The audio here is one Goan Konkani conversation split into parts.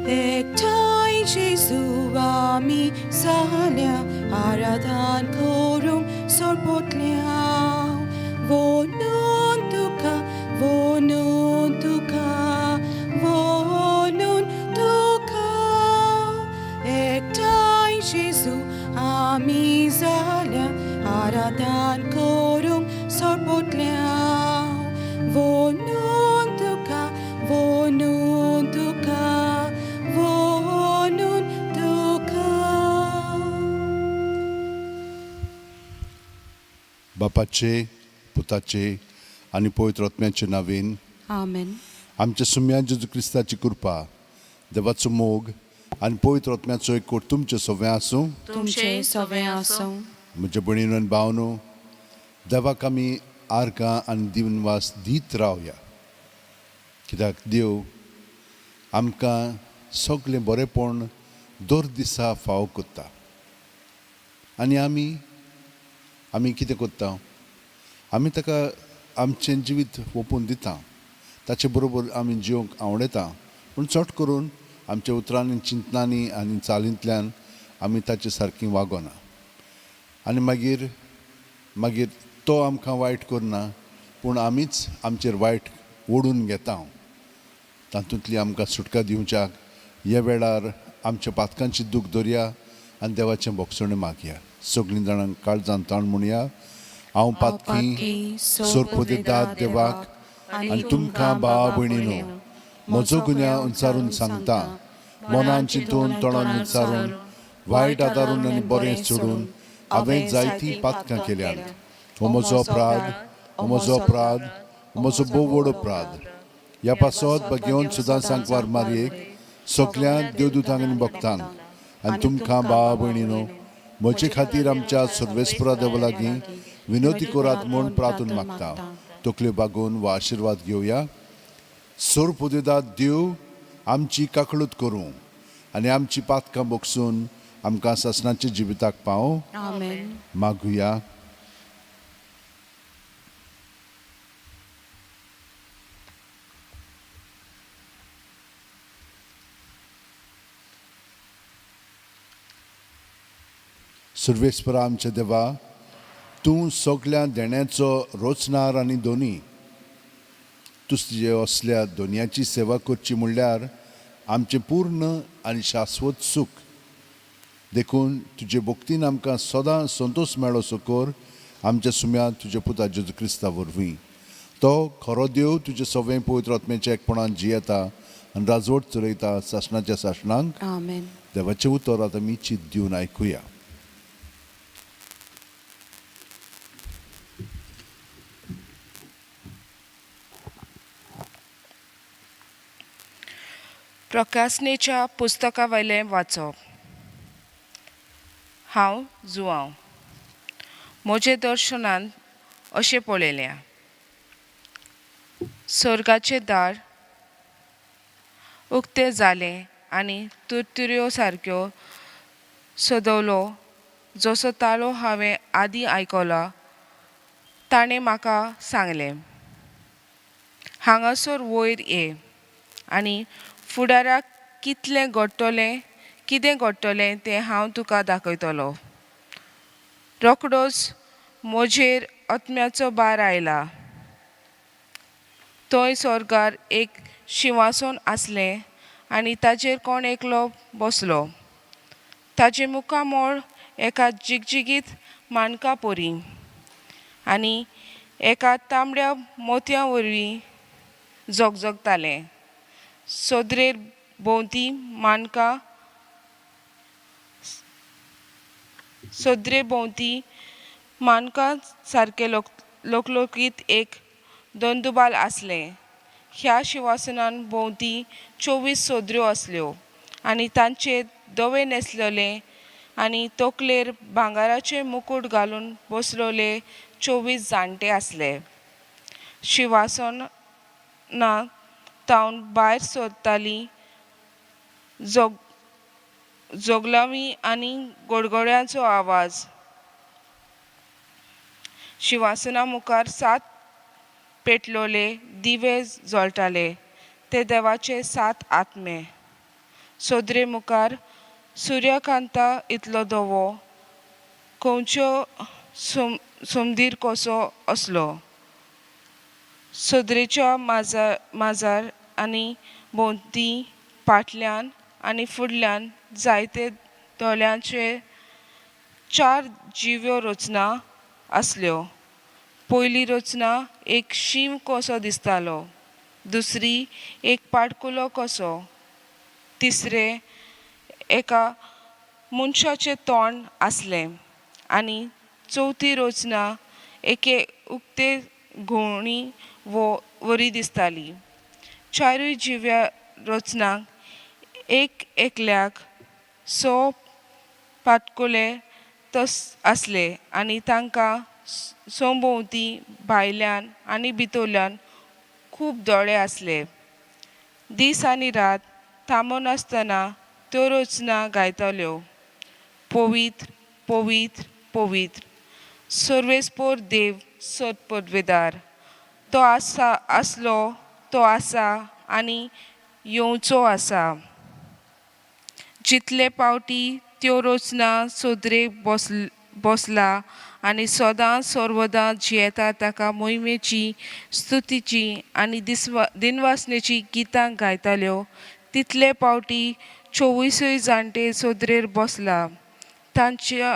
एकठांय जेजू आमी जाल्या आराधन करूंक सोरपोतल्या वोनून तुका वोनून तुका वोनून तुका एकठांय जेजू आमी जाल्या आराधन करूंक सोरपोतल्या वोनून तुका वोनून तुका वोनून तुका. बापाचे, पुताचे आनी पवित्र आत्म्याचे नांवेन. आमेन. आमच्या सुम्या जेजू क्रिस्ताची कृपा, देवाचो मोग आनी पवित्र आत्म्याचो एकवट तुमचे सगळें आसूं. तुमचे सगळें आसूं. म्हज्या भयणीनो आनी भावनो, देवाक आमी आर्गां आनी दिनवास दीत रावया, कित्याक देव आमकां सगळें बरेंपण दर दिसा फावो करता. आनी आमी कितें करता? आमी ताका आमचें जिवीत ओंपून दिता, ताचे बरोबर आमी जिवंक आवडटा, पूण चड करून आमच्या उतरांनी, चिंतनांनी आनी चालींतल्यान आमी ताचे सारकी वागोना. आनी मागीर मागीर तो आमकां वायट करना, पूण आमीच आमचेर वायट ओडून घेता. तातूंतली आमकां सुटका दिवच्याक ह्या वेळार आमच्या पातकांची दूख दरया आनी देवाचें भोगसणें मागया. सगळीं जाणां काळजान ताण म्हणया, हांव पातकी सोरपोदेदाद देवाक आनी तुमकां भावा भयणीनो म्हजो गुन्यांव उंचारून सांगता. मनान चिंतून, तोंडान उच्चारून, वायट आदारून आनी बरें सोडून हांवें जायतीं पातकां केल्यांत. हो म्हजो अपराध, हो म्हजो अपराध, हो म्हजो भोव व्हड अपराध. ह्या पासत बगेवन सुदां सांकवार मारयेक, सगळ्या देवदूतांक आनी भक्तांक आनी तुमकां भावा भयणीनो म्हजे खातीर आमच्या सर्वेस्परा देवा लागीं विनवती करात म्हूण प्रार्थून मागता. तकल्यो बागोवन वा आशिर्वाद घेवया. सोरपुदेदाद देव आमची काकळूत करूं आनी आमची पातकां बोगसून आमकां सासणाच्या जिविताक पावोवं. आमेन. मागुया. सर्वेस्परा आमच्या देवा, तूं सगल्या देण्याचो रोचणार आनी दोनी. तुजे असल्या दोनयाची सेवा करची म्हणल्यार आमचें पूर्ण आनी शाश्वत सूख. देखून तुजे भक्तीन आमकां सदां संतोश मेळो सकर आमच्या सुम्या तुज्या पुता जेजू क्रिस्ता वरवीं. तो खरो देव, तुजे सगळें पवित्र आत्म्याच्या एकपणान जियेता आनी राजवट चलयता सासणाच्या सासणांक. आमेन. देवाचें उतर आतां आमी चिंत दिवन आयकुया. प्रकासनेच्या पुस्तका वयलें वाचप. हांव जुआंव म्हजे दर्शनांत अशें पळयलें, स्वर्गाचें दार उक्तें जालें आनी तुरतुऱ्यो सारक्यो सदवलो जसो ताळो हांवें आदीं आयकला, ताणें म्हाका सांगलें, हांगासर वयर ये आनी फुडाराक कितलें घडटलें, कितें घडटलें तें हांव तुका दाखयतलो. रोखडोच म्हजेर आत्म्याचो भार आयला. थंय स्वर्गार एक शिंवासन आसलें आनी ताजेर कोण एकलो बसलो. ताजें मुखामळ एका जिगजिगीत माणका परी आनी एका तांबड्या मोतयां वरवीं झगझगतालें. सदरेर भोंवती माणकां सदरे भोंवती माणकां सारकें लोक लोकलोकीत एक दोंदुबाल आसलें. ह्या शिंवासनान भोंवती 24 सदऱ्यो आसल्यो आनी तांचेर धवें न्हेसलेले आनी तकलेर भांगराचे मुकूट घालून बसलेले 24 जाणटे आसले. शिंवासना तावन भायर सरताली जोग जोगलावी आनी गोडगोड्यांचो आवाज. शिंवासना मुखार 7 पेटलोले दिवे जळटाले, ते देवाचे 7 आत्मे. सदरे मुखार सुर्यकांता इतलो धवो कंवच्यो सोम सोमदीर कसो असलो. सदरेच्या माजार आनी भोंवती फाटल्यान आनी फुडल्यान जायते दोळ्यांचे चार जिव्यो रचना आसल्यो. पयली रचना एक शींव कसो दिसतालो, दुसरी एक पाडकुलो कसो, तिसरें एका मनशाचें तोंड आसलें आनी चवथी रचना एके उक्ते घोणी वो वरी दिसताली. चारूय जिव्या रचनांक एक एकल्याक स पाटकुले तस आसले आनी तांकां संभोंवती भायल्यान आनी भितरल्यान खूब दोळे आसले. दीस आनी रात थांबनासतना त्यो रचना गायताल्यो, पवित्र पवित्र पवित्र सर्वेस्पोर देव सत्पदवेदार, तो आसा आसलो, तो आसा आनी येवचो आसा. जितले पावटी त्यो रचना सदरेक बसला आनी सदां सर्वदां जियेता ताका मोहिमेची स्तुतीची आनी दिनवासनेची गितां गायताल्यो तितले पावटी चोवीसूय जाणटे सदरेर बसला तांच्या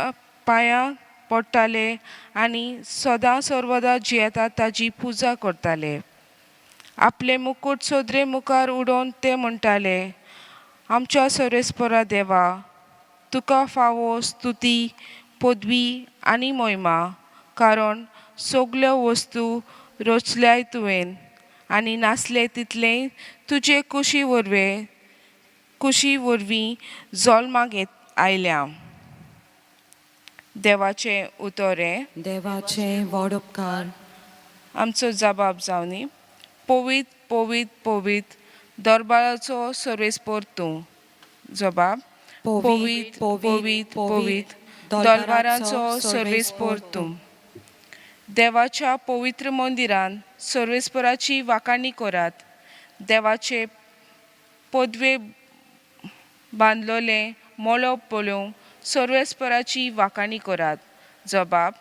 पांयां पडटाले आनी सदां सर्वदां जियेता ताजी पुजा करताले. आपले मुकूट सदरे मुखार उडोवन ते म्हणटाले, आमच्या सर्वेस्परा देवा, तुका फावो स्तुती पदवी आनी मोहिमा, कारण सगल्यो वस्तू रचल्याय तुवें आनी नासले तितलें तुजे कुशी वरवीं जल्माक आयल्या. देवाचें उतर हें. देवाचें व्हड उपकार. आमचो जबाब जावनी. पवित्र पवित्र पवित्र दरबाराचो सर्वेस्पोर तूं. जबाब पवित्र पवित्र पवित्र दरबाराचो सर्वेस्पोर तूं. देवाच्या पवित्र मंदिरान सर्वेस्पराची वाखाणी करात. देवाचे पदवे बांदलोलें मळब पळोवंक सर्वेस्पराची वाखाणी करात. जबाब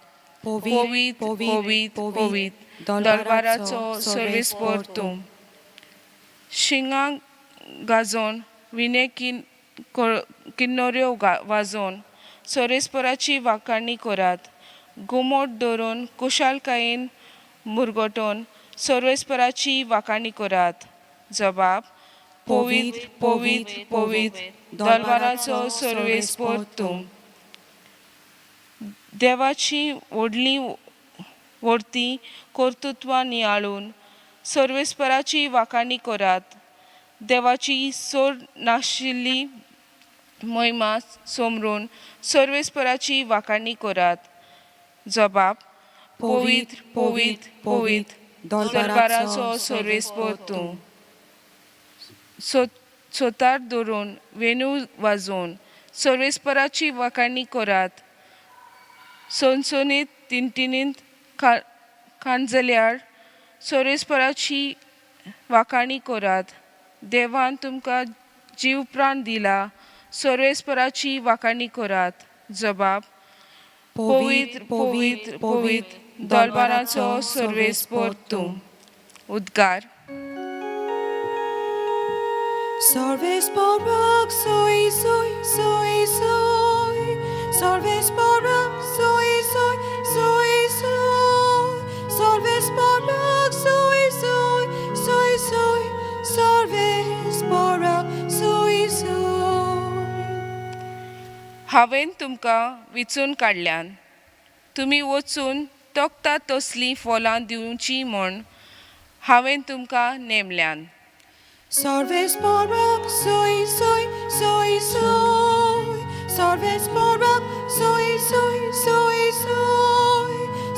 पवित्र पवित्र पवित्र दरबाराचो सर्वेस्पोर तूं. शिंगां गाजोवन विणे किन्नऱ्यो वाजोवन सर्वेस्पराची वाखाणी करात. घुमट धरून कुशालकायेन मुरगटोवन सर्वेस्पराची वाखाणी करात. जबाब पवित्र पवित्र पवित्र दरबाराचो सर्वेस्पोर तूं. देवाची व्हडली व्हडती कर्तृत्वां नियाळून सर्वेस्पराची वाखाणी करात. देवाची सोड नाशिल्ली महिमा समरून सर्वेस्पराची वाखाणी करात. जबाब पवित्र पवित्र पवित्र दरबाराचो सर्वेस्पोर तूं. सोतार धरून वेणू वाजोवन सर्वेस्पराची वाखाणी करात. सनसनीत तिनतिनीत खांजल्यार सर्वेस्पराची वाखाणी करात. देवान तुमकां जीव प्राण दिला सर्वेस्पराची वाखाणी करात. जबाब पवित्र पवित्र पवित्र दरबाराचो सर्वेस्पोर तूं. उद्गार. Sarvesparak soy soy soy soy, Sarvesparak soy soy soy soy, Sarvesparak soy soy soy soy, Sarvesparak soy soy. हांवें तुमकां विचून काडल्यान तुमी वचून तोखता तसलीं फलां दिवचीं म्हूण हांवें तुमकां नेमल्यान. Sarvesparak soy soy soy soy, Sarvesparak soy soy soy soy,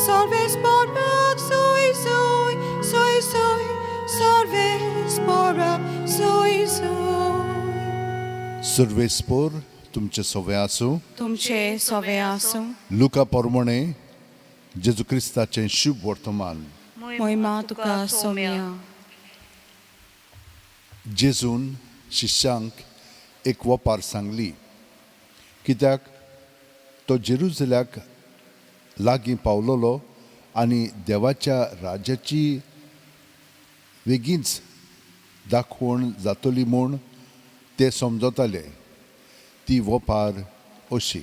Sarvesparak soy soy soy soy, Sarvesparak soy soy. सर्वेस्पोर तुमचे सवे आसूं. तुमचे सवे आसूं. लुका पोरमणे जेजू क्रिस्ताचें शुभ वर्तमान. मोहिमा तुका सोम्या. जेजून शिष्यांक एक वपार सांगली, कित्याक तो जेरुजल्याक लागीं पावलोलो आनी देवाच्या राज्याची वेगींच दाखोवण जातली म्हूण ते समजताले. ती वपार अशी: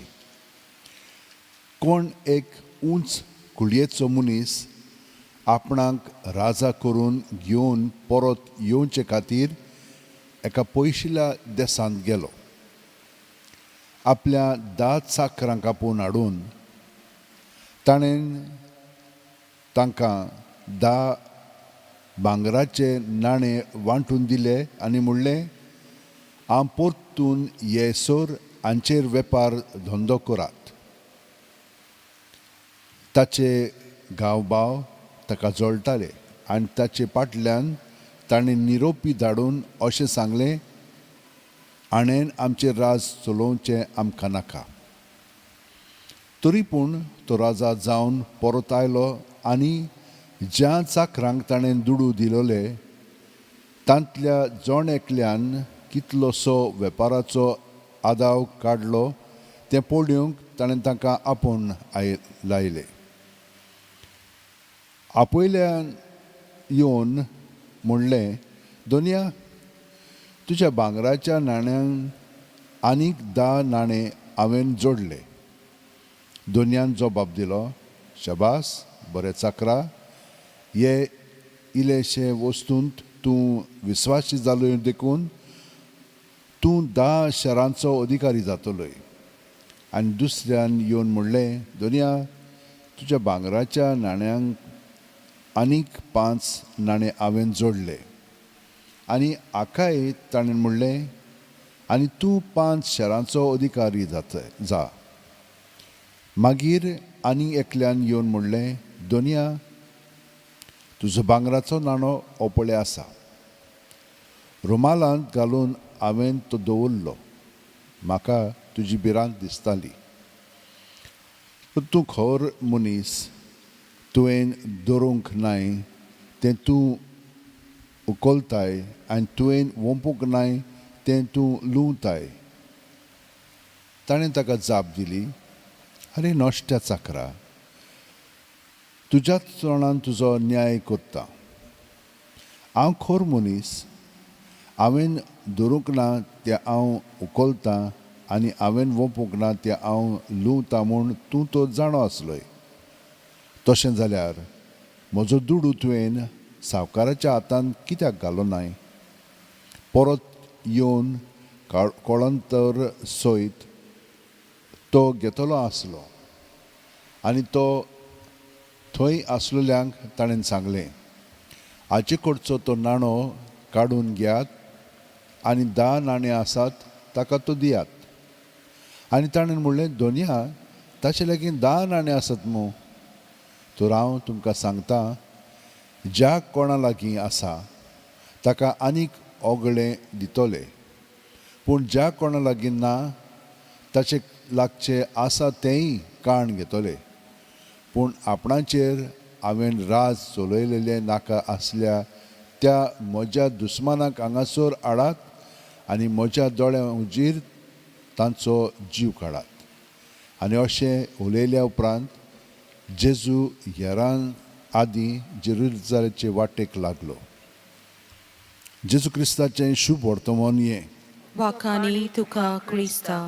कोण एक उंच कुळयेचो मनीस आपणाक राजा करून घेवन परत येवचे खातीर एका पयशिल्ल्या देसांत गेलो. आपल्या 10 चाकरांक आपोवन हाडून ताणें तांकां 10 भांगराचे नाणे वांटून दिले आनी म्हणलें, हांव परतून येसर हांचेर वेपार धंदो करात. ताचे गांवभाव ताका जळटाले आनी ताचे फाटल्यान ताणें निरोपी धाडून अशें सांगलें, हाणें आमचेर राज चलोवचें आमकां नाका. तरी पूण तो राजा जावन परत आयलो आनी ज्या चाकरांक ताणें दुडू दिलोले तांतल्या जण एकल्यान कितलोसो वेपाराचो आदाव काडलो तें पळोवंक ताणें तांकां आपोवन लायले. आपयल्यान येवन म्हणलें, दोनया, तुज्या भांगराच्या नाण्यांक आनीक 10 नाणे हांवें जोडले. दोनयान जबाब दिलो, शबास, बरें चाकरा, हे इल्लेशे वस्तूंत तूं विस्वासी जालो देखून तूं 10 शारांचो अधिकारी जातलोय. आनी दुसऱ्यान येवन म्हणलें, दोनया, तुज्या भांगराच्या नाण्यांक आनीक 5 नाणे हांवें जोडले. आनी हाकाय ताणें म्हणलें, आनी तूं 5 शारांचो अधिकारी जा. मागीर आनी एकल्यान येवन म्हणलें, दोनया, तुजो भांगराचो नाणो हो पळय आसा, रुमालांत घालून हांवें तो दवरलो, म्हाका तुजी भिरांत दिसताली. तूं खर मनीस, तुवें दवरूंक नाय तें तूं उखलताय आनी तुवें वोंपूंक नाय तें तूं लुंवताय. ताणें ताका जाप दिली, आरे नश्ट्या चाकरा, तुज्याच तोंडान तुजो न्याय करता. हांव खर मनीस, हांवें दवरूंक ना तें हांव उखलतां आनी हांवें वोंपूंक ना तें हांव लुंवतां म्हूण तूं तो जाणो आसलोय. तशें जाल्यार म्हजो दुडू तुवें सावकाराच्या हातान कित्याक घालो नाय? परत येवन कळंतर सयत तो घेतलो आसलो. आनी तो थंय आसलेल्यांक ताणें सांगलें, हाचे कडचो तो नाणो काडून घेयात आनी 10 नाणे आसात ताका तो दियात. आनी ताणें म्हणलें, दोनया, ताचे लागीं 10 नाणे आसात मू. तर हांव तुमकां सांगता, ज्या कोणा लागीं आसा ताका आनीक ओगळें दितले, पूण ज्या कोणा लागीं ना ताचे लागचें आसा तेंय काण घेतले. पूण आपणाचेर हांवें राज चलयलेलें नाका आसल्या त्या म्हज्या दुस्मानाक हांगासर हाडात आनी म्हज्या दोळ्यां हुजीर तांचो जीव काडात. आनी अशें उलयल्या उपरांत जेजू हेरां आदीं जेरुजालेचे वाटेक लागलो. जेजू क्रिस्ताचें शुभ वर्तमान हें. वाखाणी तुका क्रिस्ता.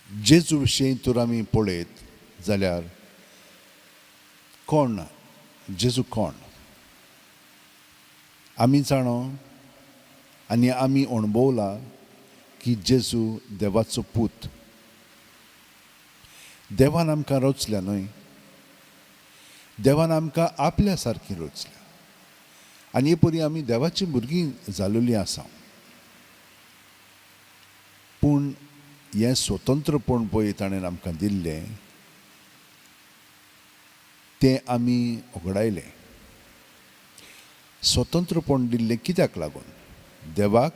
जेजू विशीं तर आमी पळयत जाल्यार कोण जेजू कोण आमी जाणो आनी आमी अणभवला की जेजू देवाचो पूत. देवान आमकां रचल्या न्हय, देवान आमकां आपल्या सारकी रचल्या आनी हे परी आमी देवाची भुरगीं जालेलीं आसा. पूण हें स्वतंत्रपण पळय ताणें आमकां दिल्लें तें आमी उगडायलें. स्वतंत्रपण दिल्लें कित्याक लागून? देवाक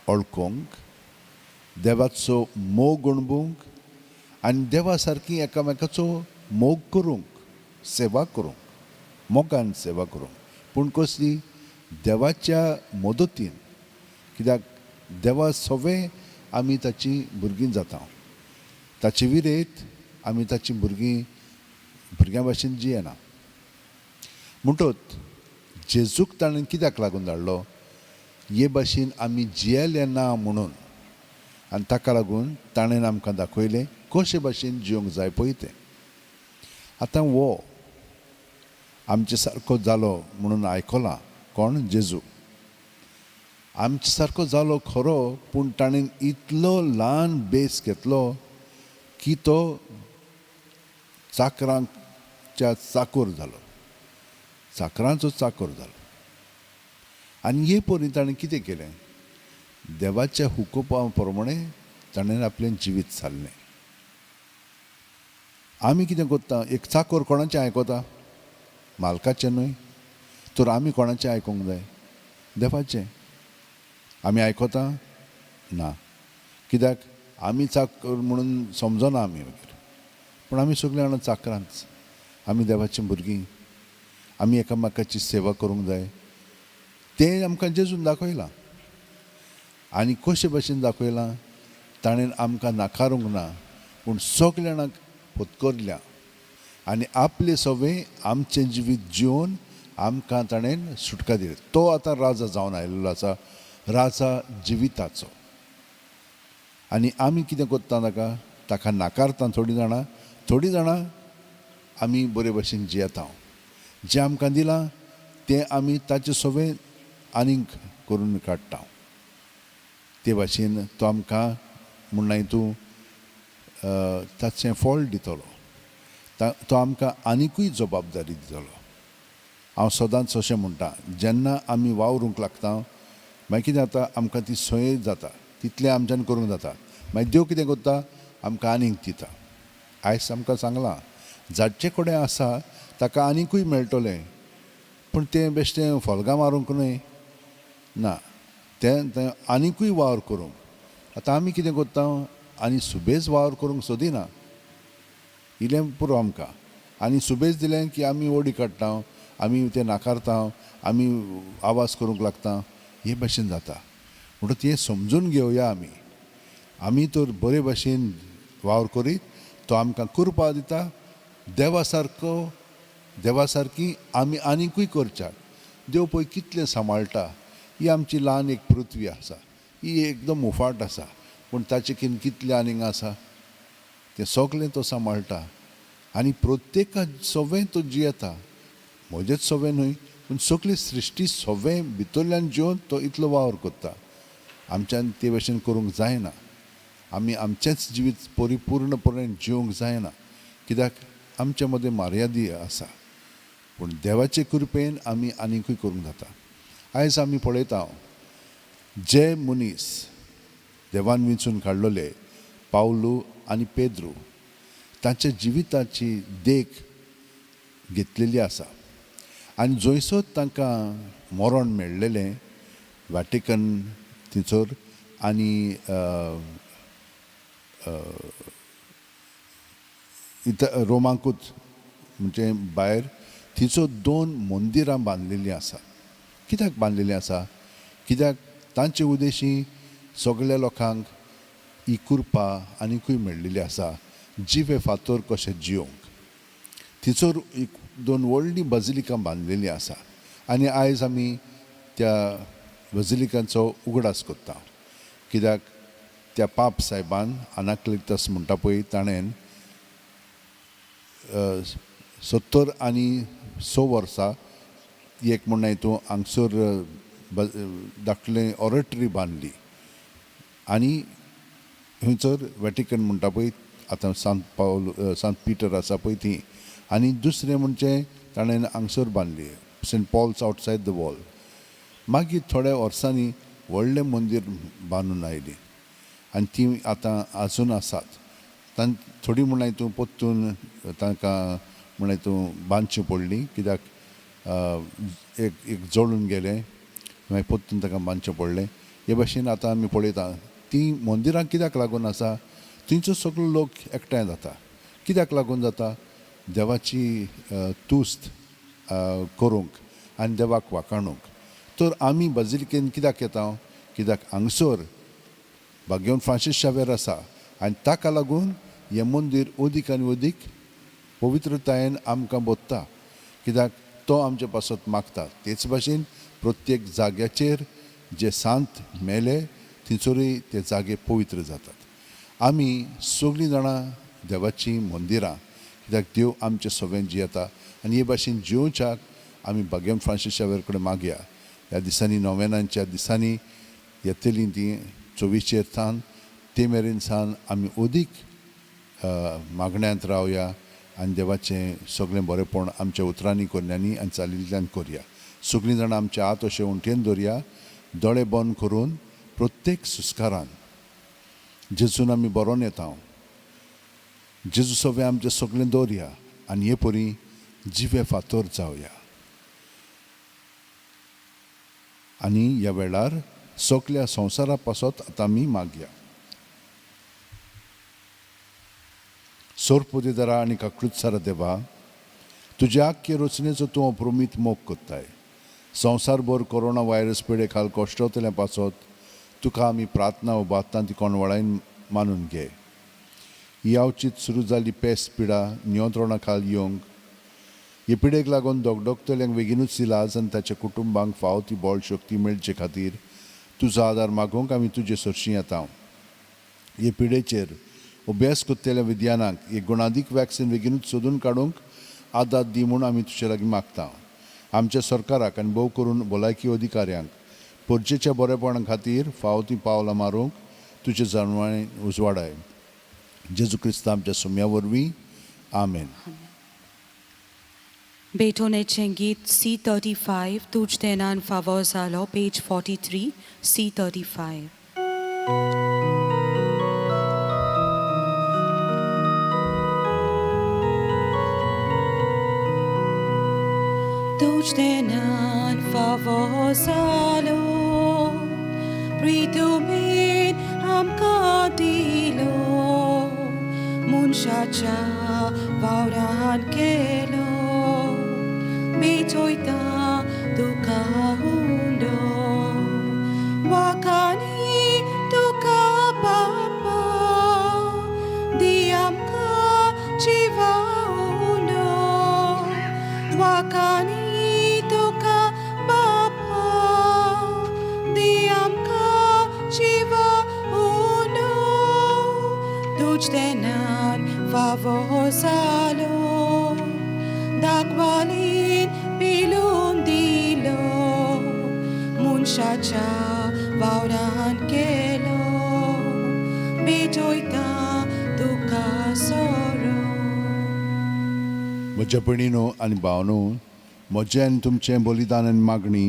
वळखूंक, देवाचो मोग अणभवूंक आनी देवा सारकी एकामेकाचो मोग करूंक. सेवा करूंक, मोगान सेवा करूंक, पूण कसली? देवाच्या मदतीन. कित्याक देवा सवे आमी ताची भुरगीं जाता, ताचे विरेत आमी ताची भुरगीं भुरग्यां भाशेन जियेना. म्हणटत जेजूक ताणें कित्याक लागून धाडलो? हे भाशेन आमी जियेले ना म्हणून. आनी ताका लागून ताणें आमकां दाखयलें कशे भाशेन जिवंक जाय पळय तें. आतां हो आमचे सारको जालो म्हणून आयकलां. कोण? जेजू आमचे सारको जालो खरो, पूण ताणें इतलो ल्हान बेस घेतलो की तो चाकरांच्या चाकोर जालो, चाकरांचो चाकोर जालो. आनी हे परी ताणें कितें केलें? देवाच्या हुकुमा प्रमाणे ताणें आपलें जिवीत सारलें. आमी कितें करता? एक चाकोर कोणाचें आयकता? मालकाचें न्हय. तर आमी कोणाचें आयकूंक जाय? देवाचें. आमी आयकता ना, कित्याक आमी चाकर म्हणून समजना आमी मागीर. पूण आमी सगळीं जाणां चाकरांच, आमी देवाचीं भुरगीं, आमी एकामेकाची सेवा करूंक जाय. तें आमकां जेजून दाखयलां. आनी कशे भाशेन दाखयलां? ताणें आमकां नाकारूंक ना, पूण सगल्या जाणांक पत्करल्या आनी आपले सवे आमचें जिवीत जिवन आमकां ताणें सुटका दिली. तो आतां राजा जावन आयिल्लो आसा, राजा जिविताचो. आनी आमी कितें करता? ताका ताका नाकारता थोडीं जाणां, थोडीं जाणां आमी बरे भाशेन जियेता. जें आमकां दिलां तें आमी ताचे सवे आनीक करून काडटा. ते भाशेन तो आमकां म्हणनाय तूं ताचें फळ दितलो, तो आमकां आनिकूय जबाबदारी दितलो. हांव सदांच अशें म्हणटा, जेन्ना आमी वावरूंक लागता मागीर कितें जाता? आमकां ती संय जाता, तितलें आमच्यान करूंक जाता. मागीर देव कितें करता? आमकां आनीक दिता. आयज आमकां सांगलां, जाचे कडेन आसा ताका आनिकूय मेळटलें, पूण तें बेश्टें फोल्गां मारूंक न्हय ना, तें तें आनिकूय वावर करूंक. आतां आमी कितें करता? आनी सुबेज वावर करूंक सोदिना, इल्लें पुरो आमकां. आनी सुबेज दिलें की आमी ओडी काडटा, आमी तें नाकारता, आमी आवाज करूंक लागता. हे भाशेन जाता. म्हणटकच तें समजून घेवया आमी. आमी तर बरे भाशेन वावर करीत तो आमकां कृपा दिता. देवा सारको, देवा सारकी आमी आनिकूय करच्याक. देव पळय कितलें सांबाळटा. ही आमची ल्हान एक पृथ्वी आसा, ही एकदम उफाट आसा, पूण ताचे किन कितलें आनीक आसा तें सगलें तो सांबाळटा. आनी प्रत्येका सवें तो जियेता, म्हजेच सवें न्हय, पूण सगळी सृश्टी सवें भितरल्यान जिवन तो इतलो वावर करता. आमच्यान ते भाशेन करूंक जायना. आमी आमचेंच जिवीत परिपूर्णपणे जिवंक जायना, कित्याक आमच्या मदें मर्यादी आसा. पूण देवाचे कृपेन आमी आनिकूय करूंक जाता. आयज आमी पळयता, जे मनीस देवान विंचून काडलेले, पावलू आनी पेद्रू, तांच्या जिविताची देख घेतलेली आसा. आनी जंयसर तांकां मरण मेळ्ळेलें, वॅटिकन थंयसर आनी रोमाकूच म्हणजे भायर थंयसर दोन मंदिरां बांदलेलीं आसा. कित्याक बांदलेलीं आसा? कित्याक तांचे उद्देशी सगल्या लोकांक ही कृपा आनिकूय मेळ्ळेली आसा, जिवे फातर कशे जियोंक. थंयसर एक दोन व्हडलीं बजलिकां बांदलेलीं आसा आनी आयज आमी त्या बजलिकांचो उगडास करता, कित्याक त्या पाप सायबान अनाक्लितस म्हणटा पळय, ताणें 76 वर्सां एक म्हणणें तूं हांगसर धाकलें ऑरेटरी बांदली. आनी थंयसर वॅटिकन म्हणटा पळय आतां, सांत पावल, सांत पिटर आसा पळय ती. आनी दुसरें म्हणजे ताणें हांगसर बांदली, Saint Paul's outside the wall. मागीर थोड्या वर्सांनी व्हडलें मंदीर बांदून आयलीं आनी ती आतां आजून आसात. थोडीं म्हणल्यार तूं परतून तांकां म्हणल्यार तूं बांदची पडली, कित्याक एक एक जळून गेलें, मागीर परतून ताका बांदचें पडलें. हे भाशेन आतां आमी पळयता तीं मंदिरां कित्याक लागून आसा? थंयचो सगळो लोक एकठांय जाता. कित्याक लागून जाता? देवाची तुस्त करूंक आनी देवाक वाखाणूंक. तर आमी बाजिलिकेन कित्याक येता? कित्याक हांगसर भाग्यवंत फ्रांसीस शावेर आसा आनी ताका लागून हें मंदीर अदीक आनी अदीक पवित्रतायेन आमकां भरता, कित्याक तो आमचे पासत मागता. तेच भाशेन प्रत्येक जाग्याचेर जे सांत मेले थंयसरूय ते जागे पवित्र जातात. आमी सगळीं जाणां देवाचीं मंदिरां, कित्याक देव आमचे सगळ्यां जियेता आनी हे भाशेन जियोवच्याक आमी भाग्यवंत फ्रांसीस शावेर कडेन मागया. ह्या दिसांनी नोवेनांच्या दिसांनी येतलीं तीं चोवीसचेर सावन ते मेरेन सावन आमी अदीक मागण्यांत रावया आनी देवाचें सगळें बरेंपण आमच्या उतरांनी करण्यांनी आनी चालिल्ल्यान करया. सगळीं जाणां आमचे हात अशे उंटेन दवरया, दोळे बंद करून प्रत्येक सुस्कारान जेजून आमी बरोवन येता, जेजू सगळें आमचें सगळें दवरया आनी हे परी जिवे फातोर जावया. आनी ह्या वेळार सगल्या संवसारा पासत आतां आमी मागया. सोरपुदेदारा आनी काकळुतसारा देवा, तुज्या आख्खे रचनेचो तूं अप्रमीत मोग कोत्ताय. संवसारभर कोरोना व्हायरस पिडे खाल कश्टवतल्या पासत तुका आमी प्रार्थना उबारता ती कोणवळायन मानून घे. ही अवचीत सुरू जाल्ली पेस पिडा नियंत्रणा खाल येवंक, हे पिडेक लागून दोगदोगतल्यांक बेगीनूच इलाज आनी ताच्या कुटुंबांक फावो ती बळ शक्ती मेळचे खातीर तुजो आदार मागूंक आमी तुजे सरशीं येता. हे पिडेचेर अभ्यास करतल्या विज्ञानाक एक गुणादीक वॅक्सिन बेगीनूच सोदून काडूंक आदार दी म्हूण आमी तुजे लागीं मागता. आमच्या सरकाराक आनी भोव करून भलायकी अधिकाऱ्यांक परजेच्या बरेपणा खातीर फावो तीं पावलां मारूंक तुजे जाणवाय उजवाडाय. जेजू क्रिस्त आमच्या सुम्या वरवीं, आमेन. बेटोनेचें गीत C35, तुज देनान फावो जालो, पेज 43, C35. तुज देनान फावो जालो, प्रितुमेन आमकां दिलो, मनशाच्या वावरान केलो, भेटयता तुका हुंडो, वाखाणी तुका बापा, दी आमकां जिवा उंडो, वाखाणी तुका बापा, दी आमकां जिवा उंडो, तुज देनान फावो जालो, दाखवालीन पिलून दिलो, मनशाच्या वावरान केलो, भेटयता तुका सोरो. म्हज्या भयणीनो आनी भावनो, म्हजें आनी तुमचें बलिदान आनी मागणी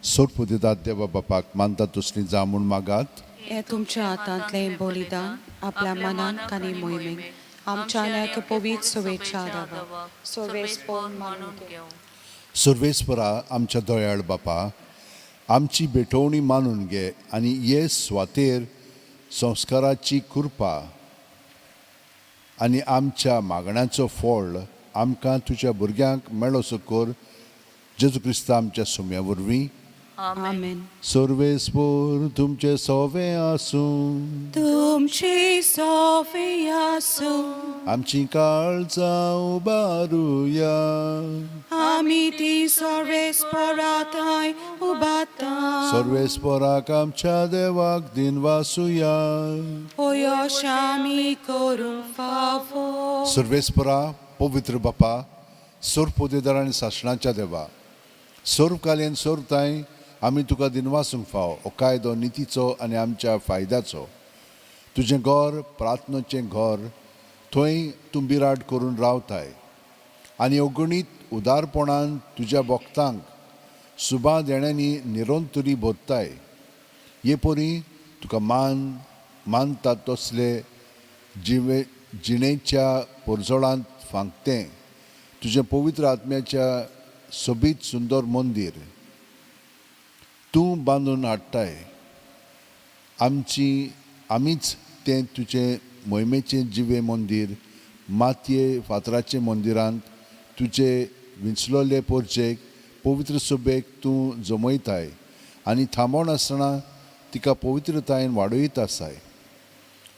सोरपुदेतात देवा बापाक मानता तसली जा म्हूण मागात. हें तुमच्या हातांतलें बलिदान आपल्या मनान आनी मोहिमेक आमच्या आनी पवित्र सुवेच्छा देवा सर्वेस पळोवन मानून घेवं. सर्वेस्परा आमच्या दयाळ बापा, आमची भेटवणी मानून घे आनी हे स्वातेर संस्काराची कृपा आनी आमच्या मागण्याचो फळ आमकां तुज्या भुरग्यांक मेळोसो कर, जेजू क्रिस्ता आमच्या सुम्या वरवीं. आमेन. सर्वेस्पोर तुमचे सोवे आसूं. तुमची सोफी आसूं. आमची काळजां उबारुया. आमी ती सर्वेस्पराथाय उबाता. सर्वेस्पराक आमच्या देवाक दिनवासुया. ओयश आमी करूंक फावो. सर्वेस्परा, पवित्र बापा, सर्व आनी सासणाच्या देवा, सर्वकालीन सर्वताय आमी तुका दिनवासूंक फाव हो कायदो नितीचो आनी आमच्या फायद्याचो. तुजें घर प्रार्थनेचें घर, थंय तूं बिराड करून रावताय आनी अगणीत उदारपणान तुज्या भक्तांक सुबा देण्यांनी निरंतरी भरताय. हे परी तुका मान मानता तसले जिवे जिणेच्या परजळांत फांकतें तुजें पवित्र आत्म्याच्या सोबीत सुंदर मंदीर तूं बांदून हाडटाय. आमची आमीच तें तुजें मोहिमेचें जिवें मंदीर मातये फातराचे मंदिरांत तुजे विंचलोले पोरचेक पवित्र सभेक तूं जमयताय आनी थांबोनासतना तिका पवित्रतायेन वाडयत आसाय.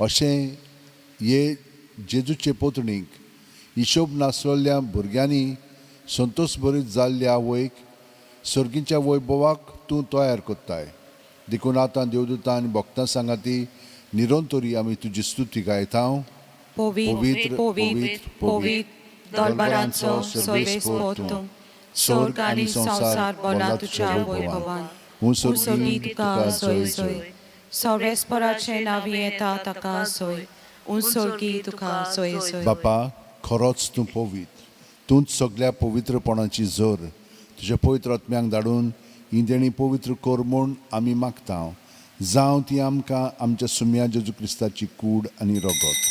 अशें हे जेजूचे पोतणीक हिशोब नासलोल्या भुरग्यांनी संतोश भरीत जाल्ल्या आवयक सर्गीच्या वैभवाक तूं तयार करताय. देखून आतां देवदूतां आनी भक्तां सांगाती निरंतरी आमी तुजी स्तुती गायता. पवित्र, पवित्र, पवित्र, दरबारांचो सर्वेस्पोर तूं, स्वर्ग आनी संवसार भरला तुज्या वैभवान. उंसोगी तुका सोय सोय, सर्वेस्पराचें नांव येता ताका सोय, उंसोगी तुका सोय सोय. बापा, खरोच तूं पवित्र, तूंच सगल्या पवित्रपणाची जोर. तुज्या पवित्र आत्म्यांक धाडून ही देणी पवित्र कर म्हूण आमी मागता. जावं ती आमकां आमच्या सुम्या जेजू क्रिस्ताची कूड आनी रगत.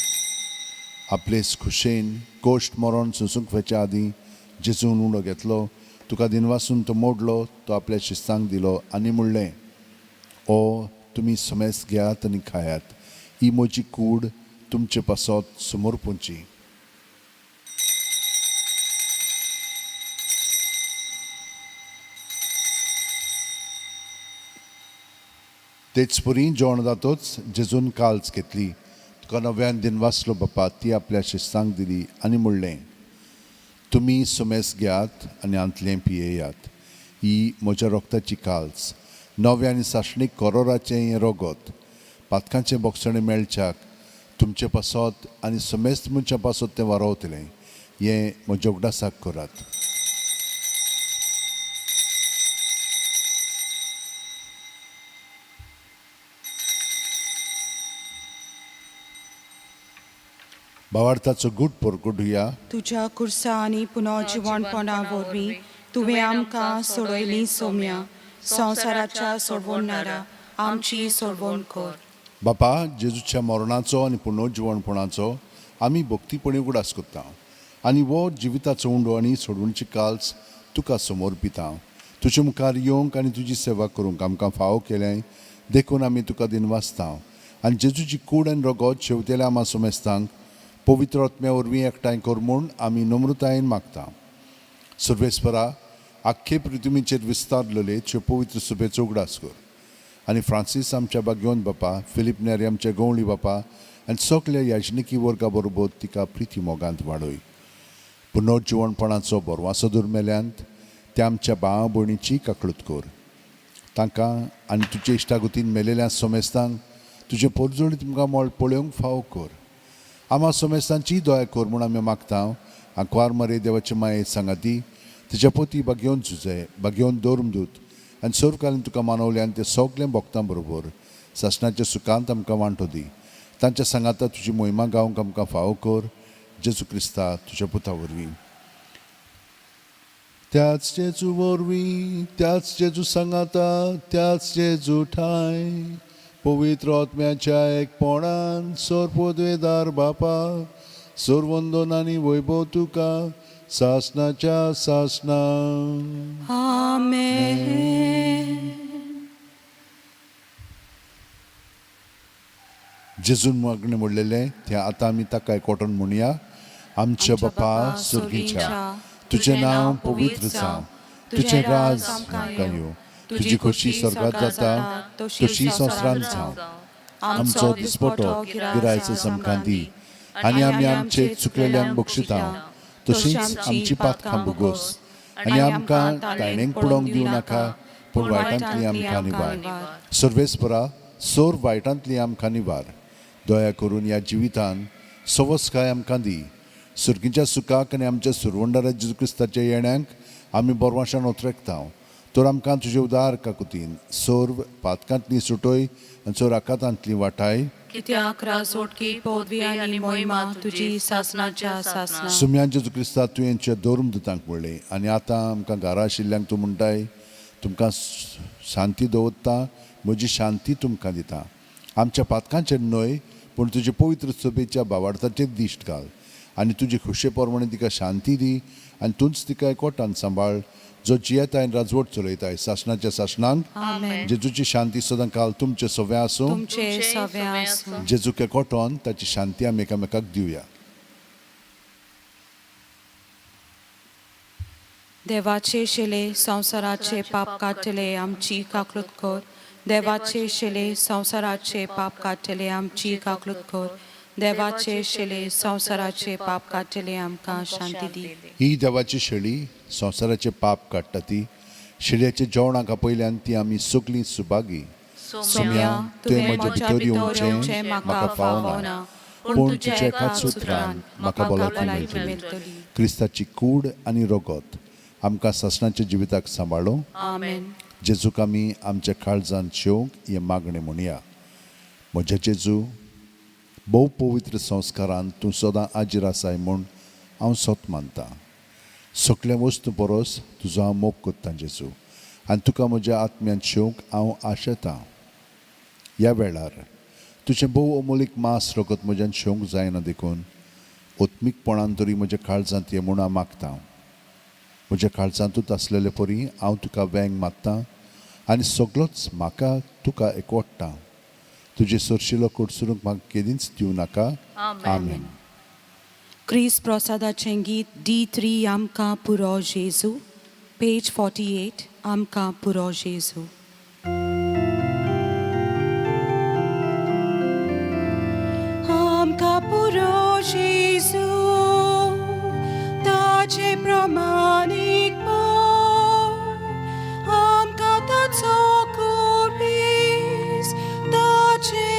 आपलेच खुशेन कोश्ट मरण सोंसूंक वचच्या आदीं जेजून उंडो घेतलो, तुका दिनवासून तो मोडलो, तो आपल्या शिस्तांक दिलो आनी म्हणलें, ओ तुमी समेस घेयात आनी खायात, ही म्हजी कूड तुमचे पासत समर्पूंची. तेच परी जेवण जातोच जेजून काल्च घेतली, तुका नव्यान दिनवासलो बापा, ती आपल्या शिस्तांक दिली आनी म्हणलें, तुमी सुमेस घेयात आनी हांतलें पियेयात, ही म्हज्या रोगताची काल्च, नव्या आनी सासणीक करोराचें हें रगत, पातकांचें बोगसणें मेळच्याक तुमचे पासत आनी समेस्त मनशां पासत तें वारोवतलें. हें म्हज्या उगडासाक करात. भावार्थाचो गूट परगटुया. तुज्या कुर्सा आनी पुनर्जिवणपणा वरवीं तुवें आमकां सोडयली सोम्या, संवसाराच्या सोडवणणारा आमची सोडवण कर. बापा, जेजूच्या मरणाचो आनी पुनर्जिवणपणाचो आमी भक्तीपणी उगडास करता आनी हो जिविताचो उंडो आनी सोडवणची काल्स तुका समर्पिता. तुजे मुखार येवंक आनी तुजी सेवा करूंक आमकां फावो केलें देखून आमी तुका दिनवासता आनी जेजूची कूड आनी रगत शेवतेल्या आमा समेस्तांक पवित्र आत्म्या वरवीं एकठांय कर म्हूण आमी नम्रतायेन मागता. सर्वेस्परा, आख्खे पृथ्वीचेर विस्तारलेले त्यो पवित्र सभेचो उगडास कर आनी फ्रांसीस आमच्या बागयोन बापा, फिलीप नेरी आमच्या गवळी बापा आनी सगल्या याजनिकी वर्गा बरोबर तिका प्रिती मोगांत वाडय. पुनर्जिवणपणाचो बरवासो दुर्मेल्यांत त्या आमच्या भावा भयणीची काकळूत कर. तांकां आनी तुजे इश्टागतीन मेलेल्या सोमेस्तांक तुजें पोरजोळी तुमकां मळ पळोवंक फावो कर. आमा सोमेस्तांची दया कर म्हूण आमी मागता. आंकवार मरे देवाचे माये सांगाती तिच्या पोती बागेवन झुजे बागेवन दवरून आनी सर्वकालीन तुका मानवले आनी ते सगळें भोगतां बरोबर सासणाच्या सुखांत आमकां वांटो दी. तांच्या सांगाता तुजी मोहिमा गावंक आमकां फावो कर, जेजू क्रिस्ता तुज्या पुता वरवीं. त्याच जेजू वरवीं, त्याच जेजू सांगाता, त्याच जेजू ठांय पवित्र आत्म्याच्या एकपणान सोरपोद्वेदार बापा, सोरवंदन आनी वैभव तुका सासणाच्या सासणा. आमेन. जेजून मागणें म्हणलेलें तें आतां आमी ताका एकवटून म्हणया. आमच्या बापा सर्गीच्या, तुजें नांव पवित्र जावं, तुजें राज आमकां येवं, तुजी खोशी स्वर्गात जाता तशी संवसारांत जावं. आमचो दिसपटो गिरायचो आमकां दी आनी आमी आमचे चुकलेल्यांक बक्षिता तशींच आमची पातकां भोगोस आनी आमकां ताणेंक पडोवंक दिवं नाका, पूण वायटांतली आमकां निवार. सर्वेस्परा, सोर वायटांतली आमकां निवार. दया करून ह्या जिवितान सवसकाय आमकां दी. सर्गीच्या सुखाक आनी आमच्या सुरवंडारा जेजू क्रिस्ताच्या येण्याक आमी बोरवाशान ओतरेकता. तर आमकां तुजे उदार काकुतीन सर्व पातकांतली सुटय आनी सोर आकातांतली वाटाय. कित्याक राजवटकी पदवी आनी मोहिमा तुजी सासणाच्या सासणा. सुम्या जेजू क्रिस्ता, तुवें धर्म दुतांक म्हणलें आनी आतां आमकां घरा आशिल्ल्यांक तूं म्हणटाय, तुमकां शांती दवरता, म्हजी शांती तुमकां दिता. आमच्या पातकांचेर न्हय पूण तुजे पवित्र सभेच्या भावार्थाचेर दिश्ट घाल आनी तुजे खोशे प्रमाणे तिका शांती दी आनी तूंच तिका एकवटान सांबाळ, जो जियेताय आनी राजवट चलयताय सासणाच्या सासणांक. आमेन. जेजूची शांती सदां काल तुमचे सव्या आसूं. तुमचे सव्या आसूं. जेजूक एकवटोन ताची शांती आमी एकामेकाक दिवया. देवाचे शिले संवसाराचे पाप काडटले आमची काकलूत कर. देवाचे शिले संवसाराचे पाप काडटले आमची काकलूत कर. देवाचे शिले संवसाराचे पाप काडटले आमकां शांती दी. ही देवाची शेळी संवसाराचे पाप काडटा ती शेळयाच्या जेवणाक आपयल्यान ती आमी सगलीं सुभागी. सोम्या, तुवें म्हज्या भितर येवचें म्हाका फावना, पूण तुज्या एकाच उतरान म्हाका भलायकी मेळटली. क्रिस्ताची कूड आनी रगत आमकां सासणाच्या जिविताक सांबाळूं. आमेन. जेजूक आमी आमच्या काळजान शेवंक हें मागणें म्हणया. म्हज्या जेजू, भोव पवित्र संस्कारान तूं सदां आजीर आसाय म्हूण हांव सत मानतां. सगल्या वस्तू परस तुजो हांव मोग करतां जेजू, आनी तुका म्हज्या आत्म्यान शेवंक हांव आशेतां. ह्या वेळार तुजें भोव अमोलीक मांस रगत म्हज्यान शेवंक जायना, देखून आत्मीकपणान तरी म्हज्या काळजांत ये म्हूण हांव मागतां. म्हज्या काळजांतूच आसलेले परी हांव तुका वेंग मारतां आनी सगलोच म्हाका तुका एकवडटा. तुजे सरशिलो कडसरूंक म्हाका केदींच दिवं नाका. आमेन. क्रिस्त प्रसादाचें गीत D3, आमकां पुरो जेजू, पेज 48, आमकां पुरो जेजू. आमकां पुरो जेजू, ताचे प्रमाणीकपण, आमकां ताचो कुर्बीस, ताचे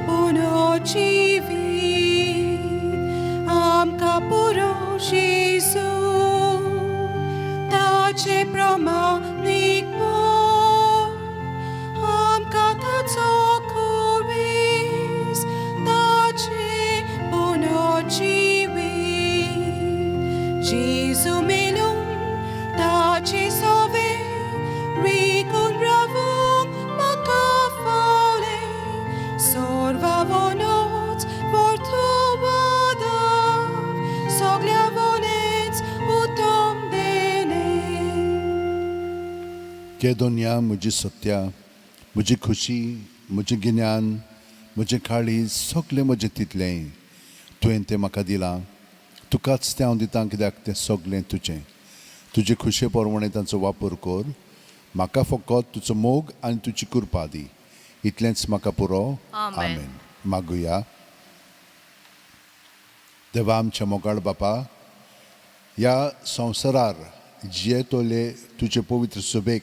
पुनर्जिवीत. आमकां पुरो जेजू, ताचे प्रमाणीकपण, आमकां ताचो कुर्बीस, ताचे पुनर्जिवीत. जेजू मेलून ताचे सोवे रिकून रावूंक म्हाका फावलें. सोर्वावोनोच वर्तुवादाव, सगल्या वोनेच उतम देणें. केदोन्या म्हजी सत्या, म्हजी खुशी, म्हजें गिन्यान, म्हजें काळीज, सगलें म्हजें तितलें तुवें तें म्हाका दिलां. तुकाच तें हांव दितां, कित्याक तें सगलें तुजें. तुजे खुशे प्रमाणें तांचो वापर कर. म्हाका फकत तुजो मोग आनी तुजी कृपा दी, इतलेंच म्हाका पुरो. आमेन. मागुया. देवा आमच्या मोगाळ बापा, ह्या संवसारार जियेतले तुजे पवित्र सुबेक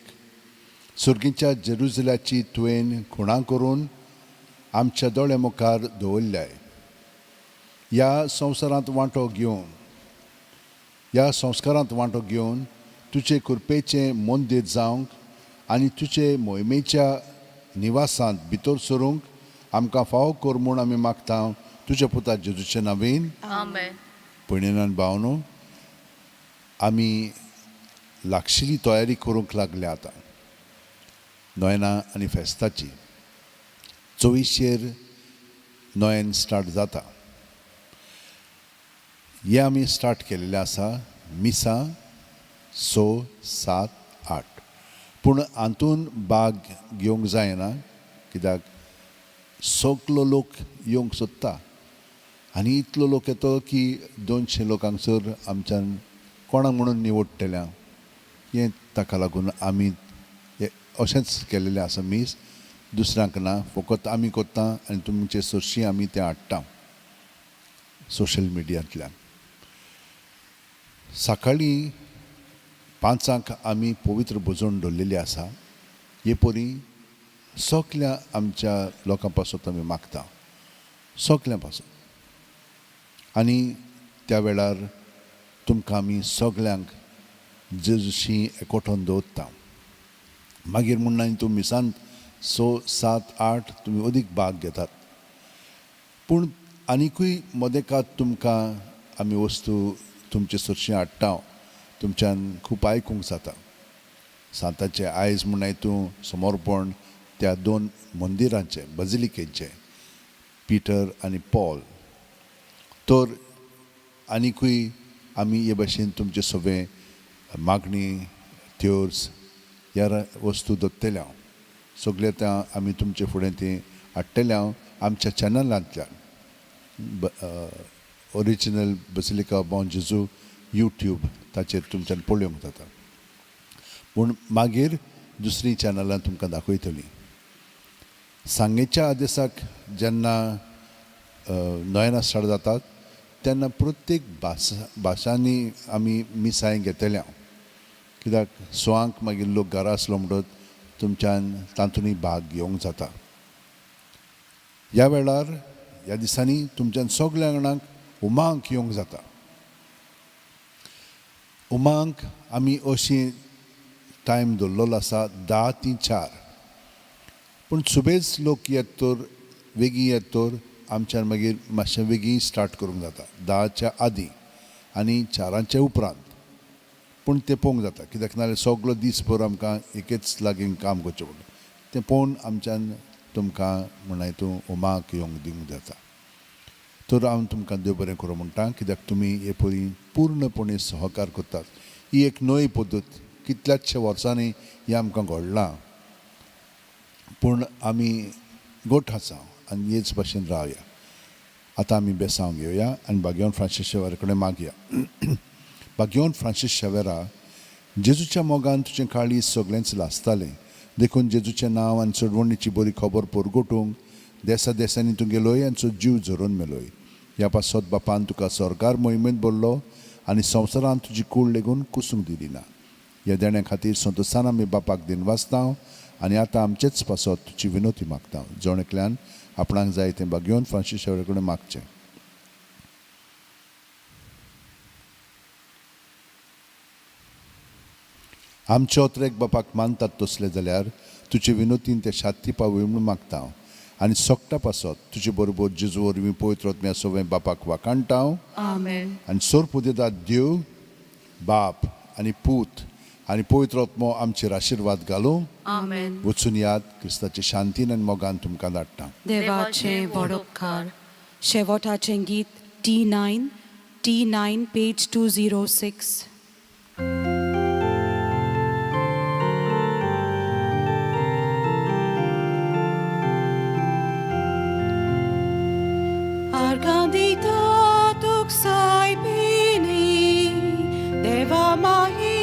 सर्गीच्या जेरुजल्याची तुवें खुणां करून आमच्या दोळे मुखार दवरल्याय. ह्या संवसारांत वांटो घेवन, ह्या संस्कारांत वांटो घेवन तुजे कृपेचें मंदीर जावंक आनी तुजे मोहिमेच्या निवासांत भितर सरूंक आमकां फावो कर म्हूण आमी मागता तुज्या पुता जेजूचे नांवेन. आमेन. भयणीन भावनो, आमी लागशिल्ली तयारी करूंक लागल्या आतां नोयना आनी फेस्ताची. 24 नोयन स्टार्ट जाता. हें आमी स्टार्ट केलेलें आसा मिसां 6, 7, 8, पूण हातून भाग घेवंक जायना, कित्याक सगलो लोक येवंक सोदता आनी इतलो लोक येतो की 200 लोक हांगसर आमच्यान कोणाक म्हणून निवडटल्या हें. ताका लागून आमी हें अशेंच केलेलें आसा मीस, दुसऱ्यांक ना, फकत आमी करता आनी तुमचे सरशीं आमी तें हाडटा सोशल मिडियांतल्यान. सकाळीं 5 आमी पवित्र भोजन दवरलेली आसा. हे परी सगल्या आमच्या लोकां पासत आमी मागता, सगल्यां पासत. आनी त्या वेळार तुमकां आमी सगल्यांक जेजूशी एकवटोन दवरता. मागीर म्हूण तूं मिसांत 6, 7, 8 तुमी अदीक भाग घेतात, पूण आनिकूय मदेकात तुमकां आमी वस्तू तुमचे सरशीं हाडटा, तुमच्यान खूब आयकूंक जाता. सांताचें आयज म्हूण तूं समर्पण त्या 2 मंदिरांचें, बजिलिकेचें, पिटर आनी पॉल. तर आनिकूय आमी हे भाशेन तुमचे सगळें मागणी त्योर्स ह्या वस्तू दवरतले हांव. सगळें त्या आमी तुमचे फुडें ती हाडटले हांव आमच्या चॅनलांतल्यान, ओरिजिनल बसिलिका बॉन जेजू यूट्यूब, ताचेर तुमच्यान पळोवंक जाता. पूण मागीर दुसरीं चॅनलां तुमकां दाखयतलीं. सांगेच्या आदेसाक जेन्ना नोयेना स्टार्ट जातात तेन्ना प्रत्येक भाशांनी आमी मिसाय घेतले हांव, कित्याक सवांक मागीर लोक घरा आसलो म्हणटच तुमच्यान तातूंतय भाग घेवंक जाता. ह्या वेळार ह्या दिसांनी तुमच्यान सगल्या जाणांक उमांक येवंक जाता. उमांक आमी अशी टायम दवरलेलो आसा 10 ते 4, पूण सुबेज लोक येत तर वेगीं येत तर आमच्यान मागीर मातशें वेगीं स्टार्ट करूंक जाता, 10च्या आदीं आनी 4च्या उपरांत. पूण तें पळोवंक जाता, कित्याक नाजाल्यार सगलो दीस भर आमकां एकेच लागीं काम करचें पडटा. तें पळोवन आमच्यान तुमकां म्हणल्यार तूं उमाक येवंक दिवंक जाता. तर हांव तुमकां देव बरें करूं म्हणटा, कित्याक तुमी हे परी पूर्णपणे सहकार करतात. ही एक नवी पद्दत कितल्याचशा वर्सांनी हें आमकां घडलां, पूण आमी गोठ आसा आनी हेच भाशेन रावया. आतां आमी बेसांव घेवया आनी बागेवन फ्रांसीस शेवेरा कडेन मागया. बागेवन फ्रांसीस शेवेरा, जेजूच्या मोगान तुजें काळीज सगळेंच लासतालें, देखून जेजूचें नांव आनी चडवणीची बरी खबर परगटूंक देसा देसांनी तूं गेलोय आनी जीव झरोवन मेलोय. ह्या पासत बापान तुका सरकार मोहिमेंत भरलो आनी संवसारांत तुजी कूड लेगून कुसूंक दिली ना. ह्या देण्या खातीर संतोसान आमी बापाक दिनवासता आनी आतां आमचेच पासत तुजी विनोती मागता. जण एकल्यान आपणाक जाय तें बागेवन फ्रांसीस शेवेरा कडेन मागचें. आमचे ओत्रेक बापाक मानतात तसले जाल्यार तुजे विनोतीन ते शांती पावय म्हूण मागता हांव आनी सोगटा पासत तुजे बरोबर जेजू वरवीं पवित्र आत्म्या सवें बापाक वाखाणटा हांव. आमेन. आनी सोरपुदेदात देव बाप आनी पूत आनी पवित्र आत्मो आमचेर आशिर्वाद घालूं. आमेन. वचून याद क्रिस्ताचे शांतीन आनी मोगान तुमकां धाडटा. देवाचें व्हड उपकार. शेवटाचें गीत T9, T9 page 206. Argandita tuksay pini, deva mahi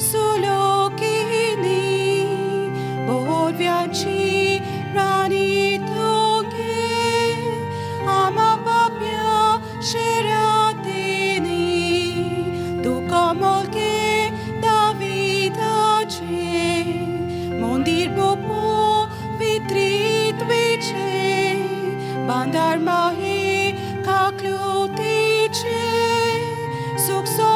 sulokini, borvyachi rani toge, ama papya sheratini, dukamolke davidache, mondir bopo vitrit viche, bandar mahi kaklutiche, sukso